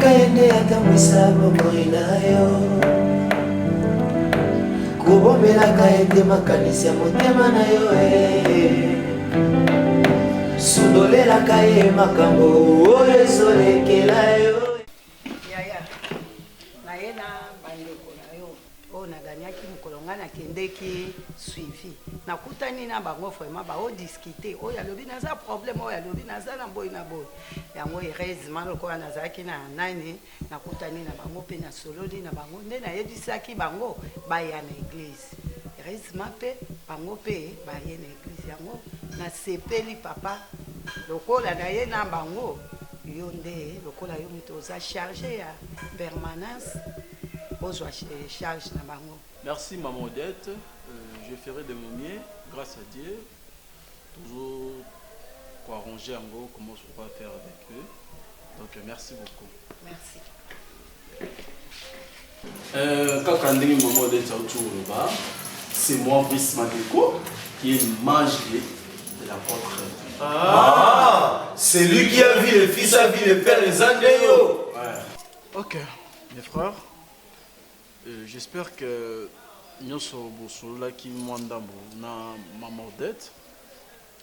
Tika ye nde atambwisa bomoi na yo. Kobombelaka ye te makanisi ya motema na yo eh. Sundolelaka ye makambo oyo ezolekela yo. Yaya, naye na bandeko na yo oyo naganyaki mokolo ngai nakendeki suivi, nakutani na bango vraiment bao discuter, oyo alobi naza problème, oyo alobi naza na boye na boye. Yango heureusement lokola nazalaki na nani, nakutani na bango mpe nasololi na bango, nde nayebisaki bango baya na eglise. Heureusement mpe bango mpe baye na eglise. Yango nasepeli papa lokola naye na bango, yo nde lokola yo moto oza charge ya permanence, ozwa charge na bango. Merci maman Odette, je ferai de mon mieux grace à Dieu, tozo ko arranger yango comment on va faire avec eux, donc merci beaucoup. Merci. Kaka ndenge maman Odette auti koloba, c'est moi Brice Madeko qui est l'image de l'apôtre. Ah, c'est lui qui a vu le fils a vu le père eza nde yo. Ouais. Ok, mes frères, j'espère que nyonso bosololaki mwa ndambo na maman Odette.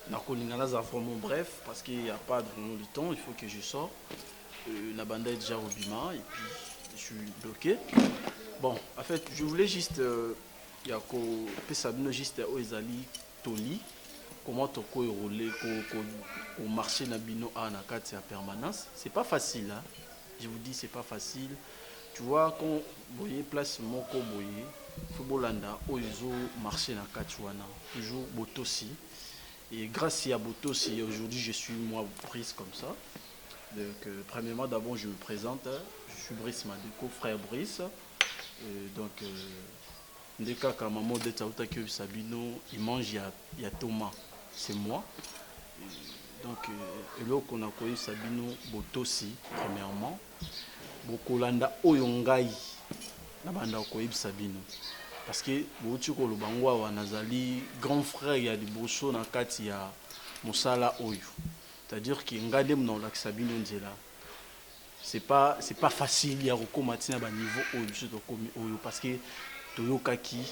Nakolinga naza vraiment bref parce qu'il n'y a pas vraiment le temps, il faut que je sors. Na banda déjà obima et puis je suis bloqué. Bon, en fait, je voulais juste ya kopesa bino juste oyo ezali toli comment toko rouler ko ko ko marcher na bino awa na kati ya permanence. C'est pas facile hein. Je vous dis c'est pas facile. Tu vois quand boye place moko boye faut bolanda oyo ezo marcher na kati wana toujours botosi et grâce ya botosi aujourd'hui je suis moi Brice comme ça. Donc premièrement d'abord je me présente, je suis Brice Madeko, frère Brice. Donc nde kaka maman Odette autaki oyebisa bino image ya, ya Thomas c'est moi. Donc eloko nakoyebisa bino botosi premièrement bokolanda oyo ngai nabanda koyebisa bino parce que bouti koloba ngo awa nazali grand frère ya liboso na kati ya mosala oyo, c'est-à-dire que ngai nde naolakisa bino nzela. C'est pas facile ya kokóma ntina ba niveau oyo biso tokomi oyo parce que toyokaki,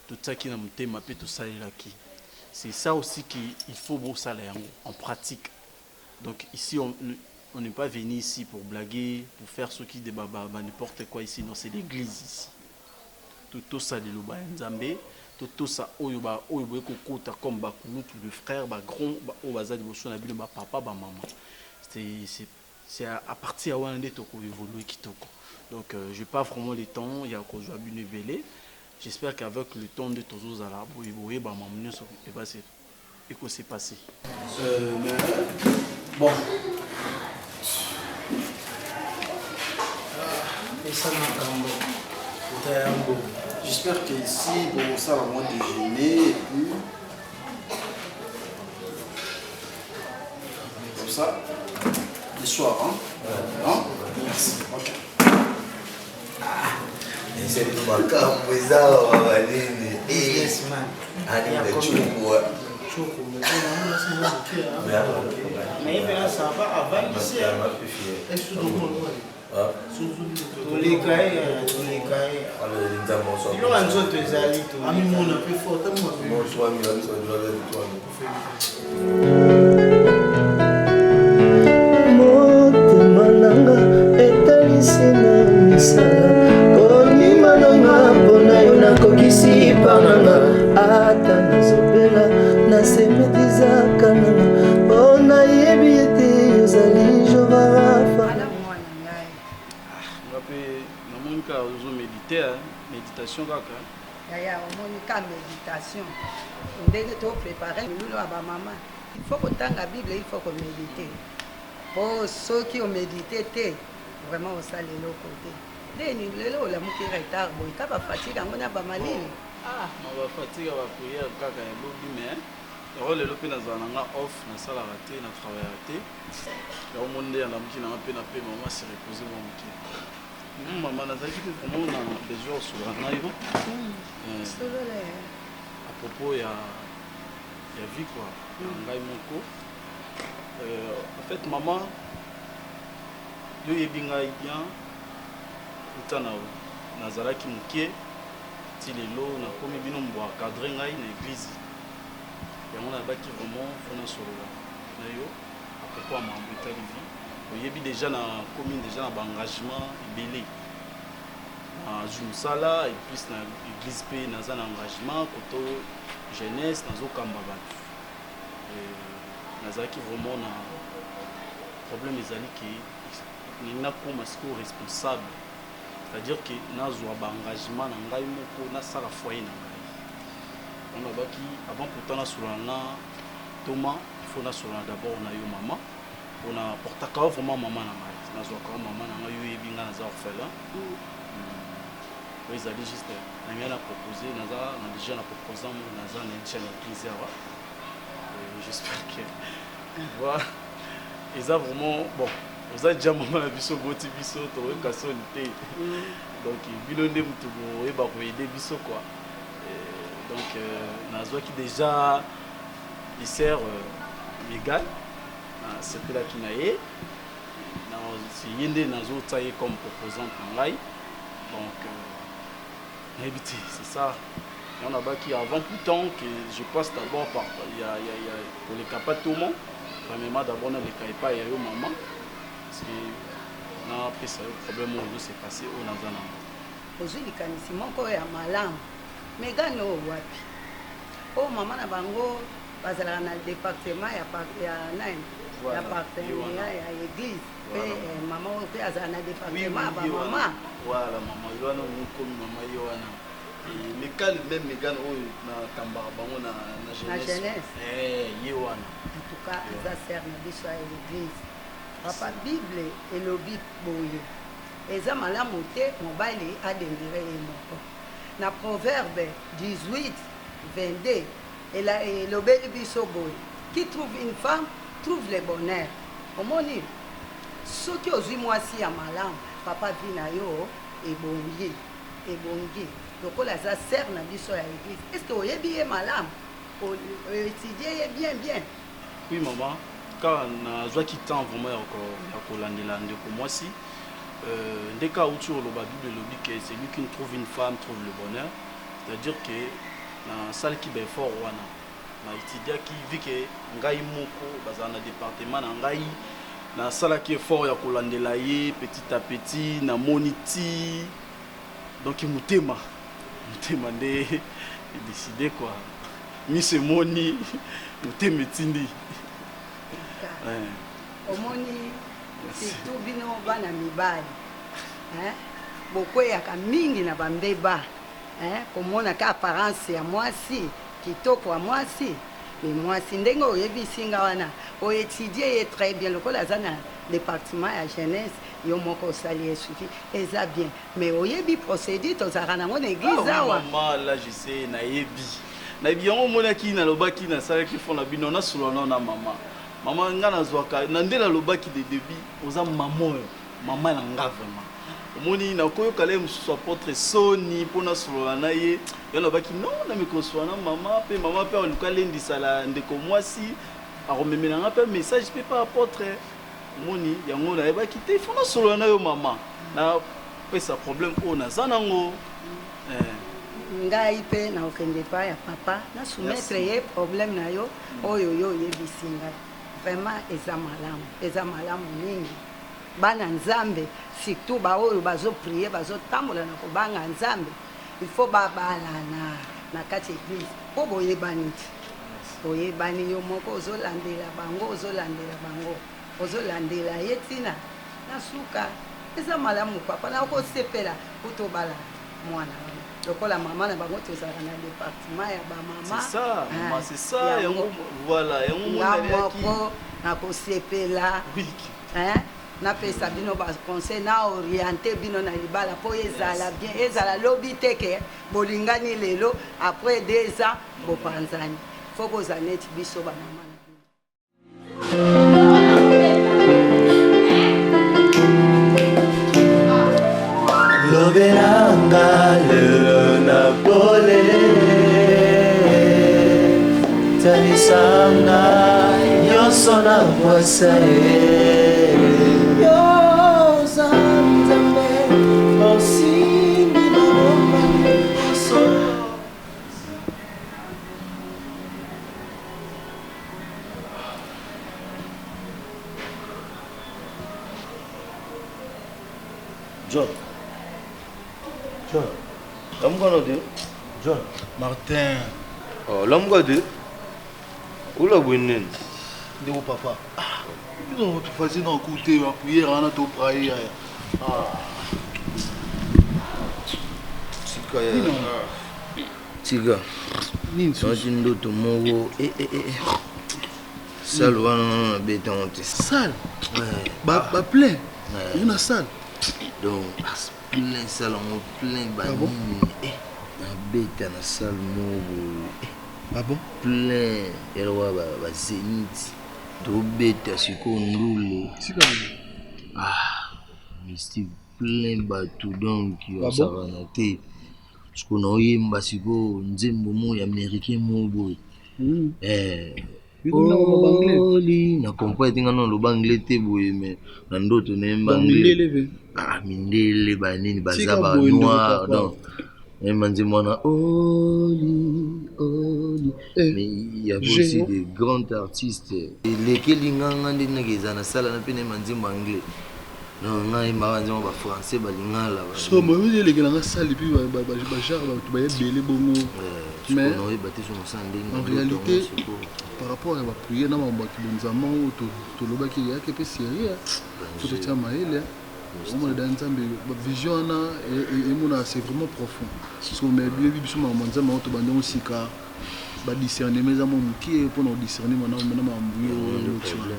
totiaki na motema mpe tosalelaki. C'est ça aussi qu'il faut bosala yango en pratique. Donc ici on n'est pas venu ici pour blaguer, pour faire ce qui débat n'importe quoi ici. Non, c'est l'église ici. Totosa liloba ya Nzambe, totosa oyo ba oyo boye kokota comme bakulutu, le frère, ba grand ba oyo baza liboso na bino, ba papa, ba mama. C'est à partir ya wana nde tokoévolue kitoko. Donc j'ai pas vraiment le temps ya kozwa bino ebele. J'espère qu'avec le temps nde tozozala boye boyeba mamu nyonso eko se passer. Mais bon. Esa makambo ota yango. J'espère que ici, bon, ça va moins déjeuner et puis comme ça, le soir, hein? Hein? Merci. Ok. Makambo eza awa banini Businessman. Ani chukwa. Mais ça va avandisi. Toleka ye, toleka ye. Biloko ya nzoto ezali. Amimona mpe fort. Motema nanga etalisi na misala kondima nanga mpona yo nakokisi pa nanga ata nazobela nasemetizaka nanga mpo nayebi ete ozali Jehova Rafa. Malamu mwana ngai. Nga mpe namoni kaka ozomédite, méditation kaka. Yaya, omoni ka méditation ndenge toprépare milulu ya bamama. Il faut kotanga Bible, il faut komédite, po soki omédite te, vraiment osala eloko te. Ndeni lelo olamuki retard boye? Ka bafatigue yango na bamalili. Ah, ma bafatigue ya baprière kaka ya lobi, mais yango lelo mpe nazala na nga off, nasalaka te, na travaillaka te. Yango moni nde nalamuki nanga mpe na pe mama se repose mwa moke. Mama, nazalaki mpe vraiment na besoin osolola na yo. Solola ya. À propos ya vie quoi, ya ngai moko. En fait mama, Yo oyebi ngai bien uta na nazalaki moke ti lelo nakomi bino bo encadre ngai na eglise yango nayebaki vraiment faut nasolola na yo à propos ya makambo etali vie. Oyebi dejà nakomi dejà na ba engagement ebele, nazwi mosala et plus na eglise mpe naza na engagement koto jeunesse, nazokamba bato. Nazalaki vraiment na problème ezali ke nalingi nakoma sikoyo responsable, c'est-à-dire que nazwa ba engagement na ngai moko, nasala foyer na ngai. Yango nalobaki avant pourtant nasolola na Thomas, il faut nasolola d'abord na yo mama, pona portaka yo vraiment mama na ngai, nazwaka yo mama na ngai, yo oyebi ngai naza orphelin. Oyo ezali juste na ngai na propose, naza na déjà na proposant moko naza na déjà na église awa. J'espère que voilà eza vraiment bon. Oza déjà mama na biso, oboti biso, toyoka soni te. Donc bino nde moto boyeba koyede biso quoi. Donc nazwaki déjà sœur Megan, nasepelaki na ye, ye nde nazotia ye comme proposante na ngai. Donc nayebi te, c'est ça. Yango nabaki avant pourtant que je passe d'abord par ya ya ya koleka pa Thomas, premièrement d'abord naleka epai ya yo mama, parce que napesa yo problème oyo ezo se passer oyo naza nango. Ozwi likanisi moko ya malamu. Megan oyo wapi? Oyo mama na bango bazalaka na departement ya ya nani? Ya partenariat ya église. Pe mama oyo pe azala na departement ya ba mama. Voilà mama, yo wana okomi mama yo wana. Mekale même Megan oyo na kambaka bango na na jeunesse. Na jeunesse. Eh ye wana. En tout cas, aza sœur na biso ya église. Papa Bible elobi boye. Eza malamu te mobali a demeurer ye moko. Na Proverbe 18, 22 ela elobeli biso boye, qui trouve une femme trouve le bonheur. Omoni soki ozwi mwasi ya malamu papa vie na yo ebongi. Ebongi lokola aza sœur na biso ya eglise, est ce que oyebi ye malamu? O etudier ye bien bien? Oui maman, kaka nazwaki temps vraiment ya kolandela ndeko mwasi nde kaka outi koloba Bible elobi que celui qui trouve une femme trouve le bonheur, c'est-à-dire que nasalaki ba effort wana, na etudiaki vu que ngai moko bazala na département na ngai, nasalaki effort ya kolandela ye petit à petit, namoni ti donc motema motema nde edécide quoi, miso emoni motema etindi. Omoni surtout bino bana mibali hein, bokweyaka mingi na bambeba hein, komona ka apparence ya mwasi, kitoko ya mwasi, mais mwasi ndenge oyebisi nga wana oetudie ye très bien lokola aza na département ya jeunesse, yo moko osali ye suivi eza bien, mais oyebi procédure tozalaka nango na église awa. Maman, là je sais, nayebi nayebi yango omonaki nalobaki nasalaki fond na bino nasolola nao na mama. Mama nga nazwaka na nde nalobaki de début oza mama oyo mama na nga vraiment omoni nakoyoka ye mosusu apôtre soni mpo nasolola na ye, yo nalobaki non na mikosolola na mama mpe mama mpe aluka alendisa ndeko mwasi akomemela nga mpe message mpe pa apôtre omoni yango nayebaki te fo nasolola na yo mama napesa problème oyo naza nango. Ngai mpe nakokende epai ya papa na soumettre ye problème na yo oyo yo oyebisi ngai. Vraiment eza malamu, eza malamu mingi. Bana Nzambe surtout baoyo bazo prier bazotambola na kobanga Nzambe, il faut babalana na kati église po boyebani ti oyebani yo moko ozolandela bango, ozolandela bango, ozolandela ye ntina na suka. Eza malamu papa, nakosepela kutu obala mwana wana lokola mama na bango tozalaka na département ya bamama. C'est ça, maman, c'est ça, yango voilà, yango nga moko nakosepela hein, napesa bino ba conseil na orienter bino na libala po ezala bien, ezala lobi te ke bolingani lelo après 2 ans bopanzani. Faut bozala neti biso ba mama na bino. Lobelanga lelo na pole, talisanga nyonso na mwasa ye. Yo John. John. Lamuka na te. John. Martin. Oh, lamuka te. Ola boye nini? Ndeko papa. Ah, bino tofasi na okute ba prière wana to praye yaya. Ah. Tika ya. Tika. Nini Naloti ndoto moko eh eh eh. Salle wana nano nabeta yango te. Salle? Ba ba plein. Yo na salle. Donc plein salle yango plein ba Ah bon? nini eh nabeta na salle moko boye eh. Ah bon? Plein ya lokola ba ba zenith tobeta sikoyo ndule. Tika boye. Ah mystique plein bato donc Ah bon? osakana te. Sikoyo naoyemba sikoyo nzembo moko ya américain moko boye. Eh, Oli na comprendre te nga na loba anglais te boye mais na ndoto nayemba Donc, anglais. mindele pe. Ah mindele ba nini baza Tika ba boye ndeko noir papa. donc nayemba nzembo wana oli oli Eh, mais il y avait aussi Géo. des grands artistes elekeli nga nga nde ndenge eza nasala na mpe nayemba nzembo anglais non nga nayembaka nzembo ba français balingala ba So moi elekela nga salle puis ba ba ba genre bato baye ebele bongo. Mais naoyeba te soki osala ndenge en na ndoto yango réalité sikoyo. par rapport ya baprière na makambo ya kibonzama oyo tolobaki eyaki mpe sérieux fo totia mayele omona da nzambe vision wana emona c'est vraiment profond parce que mais biyebi biso makambo ya nzambe yango tobandi yango sika badiscernement eza mwa mokie mpona kodiscerne mana makambo yo oloti wana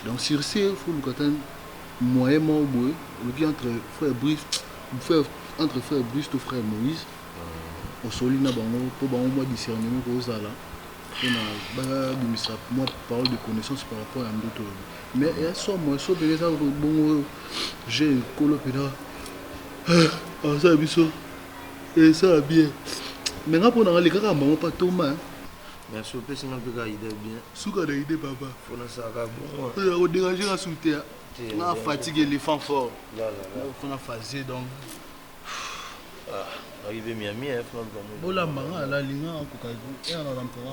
donc sur ce fo luka ta moyen moko boye oloki entre frère Brice frère entre frère Brice to frère Moïse osoli na bango mpo bango mwa discernement kozala mpona babimisa mwa parole de connaissance par rapport ya ndoto oyo mais eya somo so mpenza eza bongo je ekolo mpenza asala biso esala bien mais nga mpo na nga lekaka bango mpa toma Merci opesi nga mpe kaka idée bien. Suka na idée papa. Fo nasalaka bongo. Oyo akoderange nga su te. Nga fatigue éléphant fort. La, la, la. Fo na phase donc. Ah, arrivé Miami, hein, fo naluka mo. Bolamba nga alali nga akoka ya na lampa nga.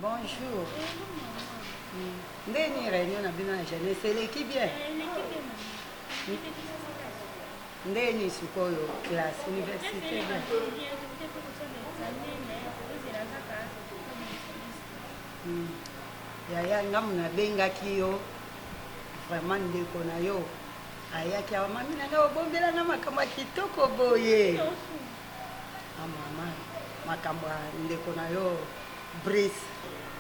Bonjour. Ndeni réunion na bino ya jeunesse eleki bien? Ndeni sikoyo classe université bien? Yaya ngamu nabengaki yo vraiment ndeko na yo ayaki awa mami na ngai obombela nga makambo ya kitoko boye. Ah mama, makambo ya ndeko na yo Brice.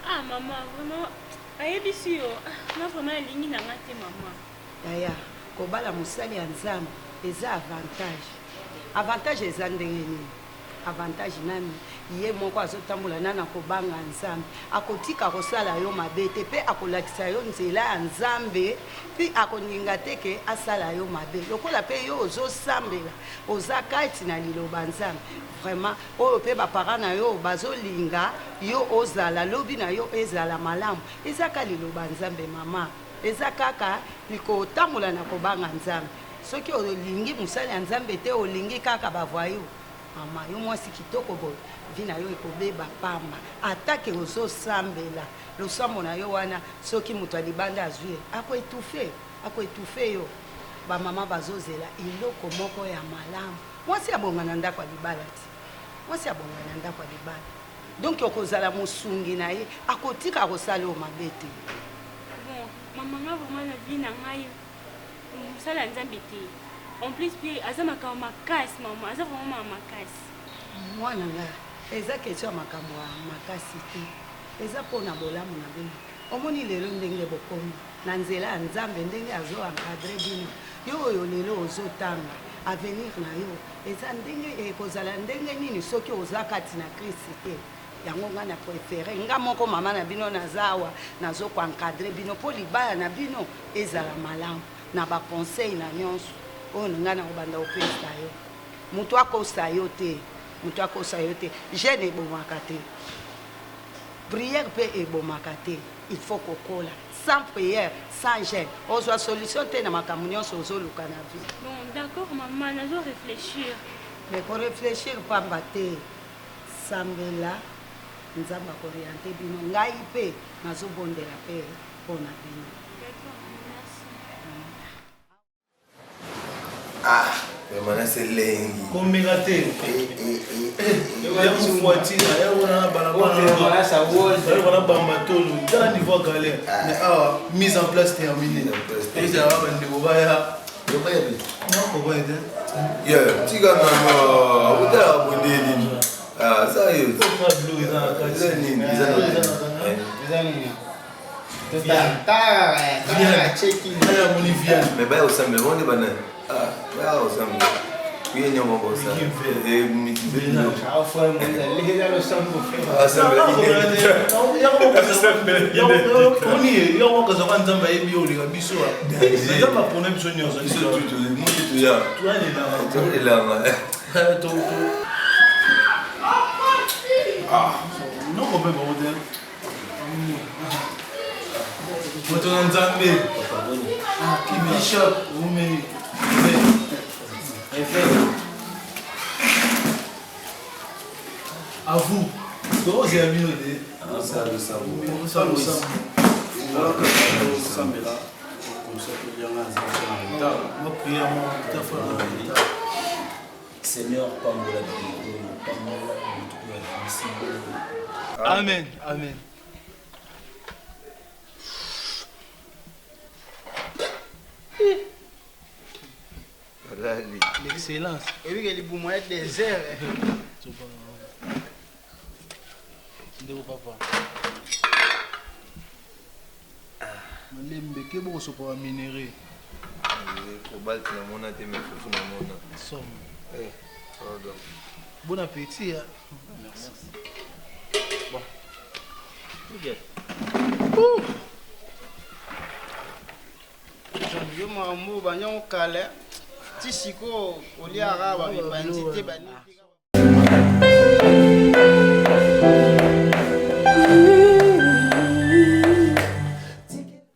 Ah maman, vraiment ayebisi yo nga vraiment alingi na nga te maman. Yaya, kobala mosali ya Nzambe eza avantage. Avantage eza ndenge nini? Avantage nani? Ye moko azotambola na na kobanga Nzambe, akotika kosala yo mabe te, pe akolakisa yo nzela ya Nzambe, pe akolinga te ke asala yo mabe. Lokola pe yo ozosambela, oza kati na liloba Nzambe, vraiment oyo pe ba parents na yo bazolinga yo ozala, lobi na yo ezala malamu, eza ka liloba Nzambe mama, eza kaka kotambola na kobanga Nzambe. Soki olingi mosali ya Nzambe te, olingi kaka ba voyous, mama yo mwasi kitoko boye, vie na yo ekobeba pamba. Ata ke ozosambela, losambo na yo wana soki moto ya libanda azwi ye, ako étouffer, ako étouffer yo. Ba mama bazozela eloko moko ya malamu. Mwasi abonga na ndako ya libala ti. Mwasi abonga na ndako ya libala. Donc okozala mosungi na ye, akotika kosala yo mabe te. Bon, mama nga vraiment na vie na ngai mosala ya Nzambe te. En plus pe aza makambo makasi mama, aza vraiment makambo makasi. Mwana nga, eza question ya makambo ya makasi te. Eza pona bolamu na bino. Omoni lelo ndenge bokomi na nzela ya Nzambe, ndenge azo encadrer bino. Yo oyo lelo ozotanga, avenir na yo eza ndenge ekozala ndenge nini soki oza kati na Christ te? Yango nga na prefere nga moko mama na bino naza awa nazo ko encadrer bino po libala na bino ezala malamu na ba conseil na nionso oyo nga na kobanda kopesa yo. Mutu akosa yo te, mutu akosa yo te, jeune ebomaka te, prière pe ebomaka te, il faut kokola sans prière, sans jeune ozwa solution te na makambo nionso ozoluka na vie. Bon d'accord maman, nazo reflechir. Mais ko reflechir pamba te, sambela. Nzambe ako orienter bino ngai pe nazo bondela pe pona bino. Ah, vraiment na selengi. Komeka te. Ya mufuatina, ya wana balabala. Ya wana bamba tolo. Tala niveau galère. Mais awa mise en place terminée. Ezala bandeko baya. Non, kobaya te. Yeah, tika mama, otala bonde nini? Ah, ça yo. Eza nini? Eza nini? Mais baya osambela bango nde banani? Ah, baya osambela. Kuye nyongo bosala. Yango kazaka nzambe ayebi yo oleka biso nzambe apona biso nyonso elanga noko mpe bango te moto na nzambe bishop umeli à vous tozela bino te osambela comme ça tolianga aza na retard Seigneur pambola biloko oyo pambola moto oyo abimisi bongo. Amen amen. L'excellence. Oyebi ke libumu ya désert. Ndeko papa. Malembe ke bokosopa ba minerais. Cobalt namona te mais fufu namona. Somme. Eh, pardon. Bon appétit. Hein. Merci. Bon. Ok. Ouh. Yo makambo banyango kala ti sikoyo oliaka bamipanzi te bani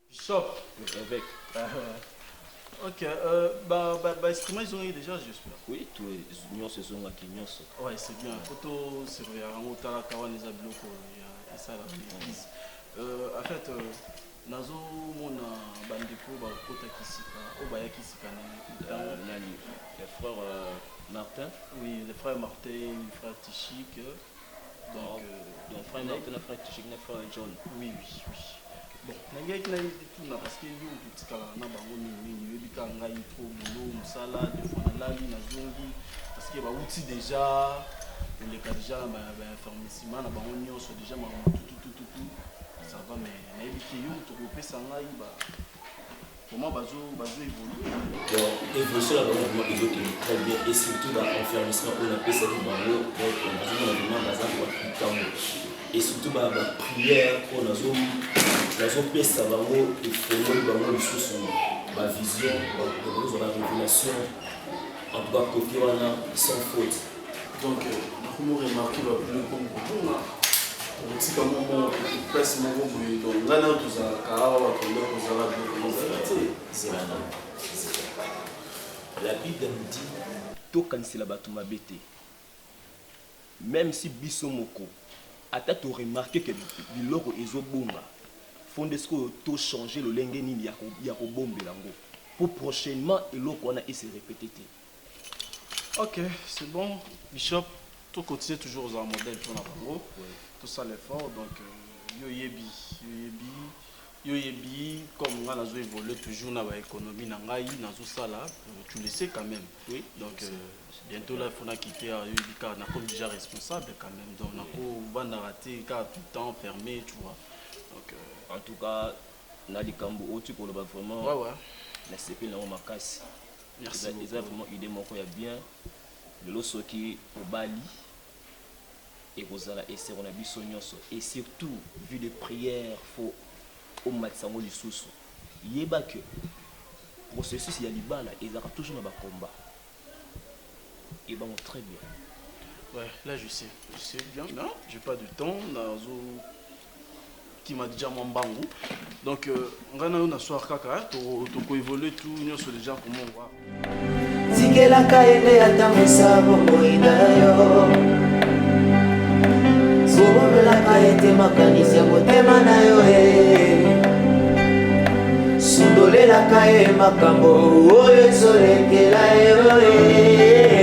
Bishop. Évêque. Ok, euh, bah, bah, bah, instrument ils ont eu déjà, j'espère. Oui, tout nyonso ezongaki nyonso. Ouais, c'est bien. Photo surveiller yango talaka wana eza biloko ya esala église. Euh, en fait, euh, nazomona bandeko bakotaki sika oyo bayaki sika na euh, nani le frère euh, Martin. Oui, le frère Martin, le frère Tichik. Donc, oh, euh, donc frère Martin, frère Tichik, frère John. Oui, oui, oui. Bon, nalingaki natuna parce que yo totikalaka na bango mingimingi oyebi kaka ngai trop boulot mosala des fois nalali nazongi parce que bauti déjà koleka déjà na bainformissima na bango nyonso déjà makambo tututututu ça va mais nayebi te yo moto okopesa ngai ba comment bazo bazo évoluer. Donc évolution na bango vraiment ezokende très bien et surtout ba enfermissement oyo napesaki bango donc nazomona vraiment baza koaplike yango et surtout ba prière oyo nazopesa bango efongoli bango lisusu ba vision bakozwa ba révélation en tout cas côté wana sans faute. Donc nakomi remarquer ba biloko kobunga tokotika moko place moko boye donc ngai nayo tozalaka awa toenda kozala biloko ezala te. Zela nanu zela la bible nous dit tokanisela bato mabe te meme si biso moko ata to remarquer que biloko ezobunga faut nde sikoyo to changer lolenge nini ya kobombela yango po prochainement eloko wana e se repeter te. Ok, c'est bon, Bishop, to continuer toujours aux modèle pour na bango. Tout ça l'effort donc euh, yo yebi, yo yebi, yo yebi comme nga nazo évoluer toujours na ba économie na ngai nazo sala, euh, tu le sais quand même. Oui. Donc euh, bientôt là il faut na quitter yo yebi car na comme déjà responsable quand même. Donc na ko vanda rater car tout le temps fermé, tu vois. Donc euh, en tout cas na likambo oti koloba vraiment ouais, ouais. nasepeli nango makasi Merci Eza, eza vraiment idée moko ya bien. Lelo soki obali ekozala esengo na biso nyonso et surtout vie de prière faut omatisa yango lisusu. Yeba que processus ya libala ezalaka toujours na ba combat. Yeba yango très bien. Ouais, là je sais, je sais bien, non, j'ai pas de temps, nazo qui m'a déjà mwa mbangu donc euh, ngai nayo na soir kaka tokoévolue tout nyonso déjà comment voir tikelaka ye nde atambwisa bomoi na yo. Kobombelaka ye te makanisi ya motema na yo e. Sundolelaka ye makambo oyo ezolekela ye oye.